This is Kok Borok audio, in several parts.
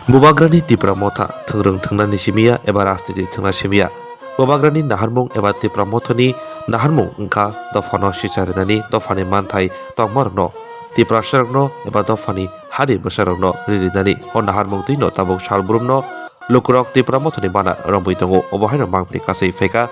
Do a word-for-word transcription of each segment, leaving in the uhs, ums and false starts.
Bubagrani Tipra Motha thwngrwng thwngnani simiya eba rajniti thwngna simiya. Bubagrani naharmung eba Tipra Mothani naharmung wngkha dophano sicha rinani, dophani manthai tongmarokno, Tiprasarokno eba dophani hani bwsarokno ririnani. O naharmung twino tabuk salbrumno lukurok Tipra Mothani bana romwi tongo. Obo haino mangpili kasai phaikha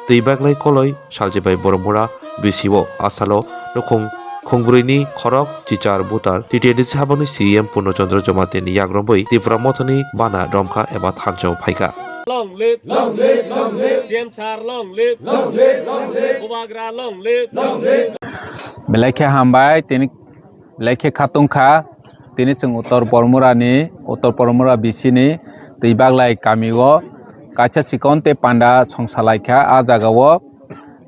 twi baglai koloi Saljibai Boromura B C O asalo nukhung khungbrwini khorok chichar butar T T A D C habangni C E M Purno Chandra Jamatia ni yak romwi Tipra Mothani bana romkha eba thansa phaikha. Long live, long live, long live, C M sir, long live, long live, long live, Bubagra, long live, long live. Belai khe hambai, tini belai khe khatungkha. Tini chwng Uttor Bormura ni, Uttor Bormura B C ni twi baglai kami o kaisa chikon tei panda songsa lai kha. A jaga o,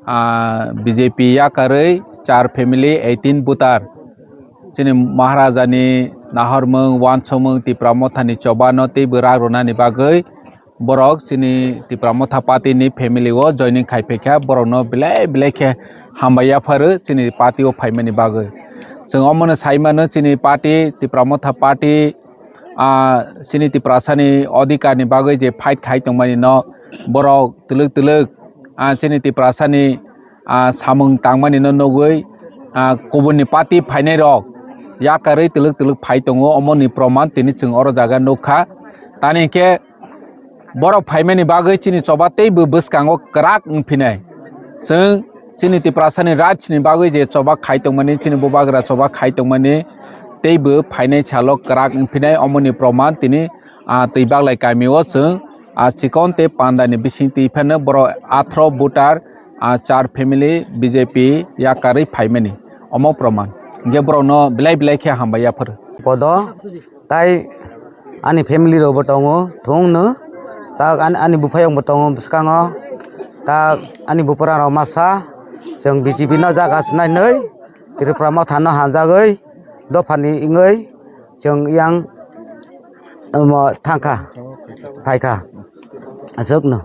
ah, B J P yakarwi char family eighteen voter. Chini Maharaja ni nahormung, wansomung, Tipra Motha ni choba no tei bwrak rwnani bagwi borok chini Tipra Motha party ni family o joining khai phaikha, borokno belai belai khe hambai yapharo chini party o phaimani bagwi. Chwng omono sai mano chini party, Tipra Motha party, ah, chini Tiprasa ni odhikar ni bagwi je fight khai tongmani no borok twlwk twlwk, ah, chini Tiprasa ni, ah, samung tangmani no nugwi, ah, kubun ni party phainai rok yakarwi twlwk twlwk phai tongo, omo ni proman tini chwng oro jaga nukha. Tani khe borok phaimani bagwi chini choba teibo bwskango kwrak wngphinai. Chwng chini Tiprasani rights ni bagwi je choba khai tongmani, chini bubagra choba khai tongmani teibo phainai salo kwrak wngphinai, omoni proman tini, ah, twi baglai kamio chwng, ah, chikon tei pandani bising twi phano borok athro voter, ah, char family B J P yakarwi phaimani, omo proman. Hwnkhe borokno belai belai khe hambai yapharo. Podo. Tai ani family rok bo tongo thung no, ta ani, ani buphayung bo tongo bwskango, ta ani bupra rok masa chwng B J P no jaga swnai nwi Tripura Motha no hanjagwi dophani wngwi chwng yang omo thangkha phaikha aswk no.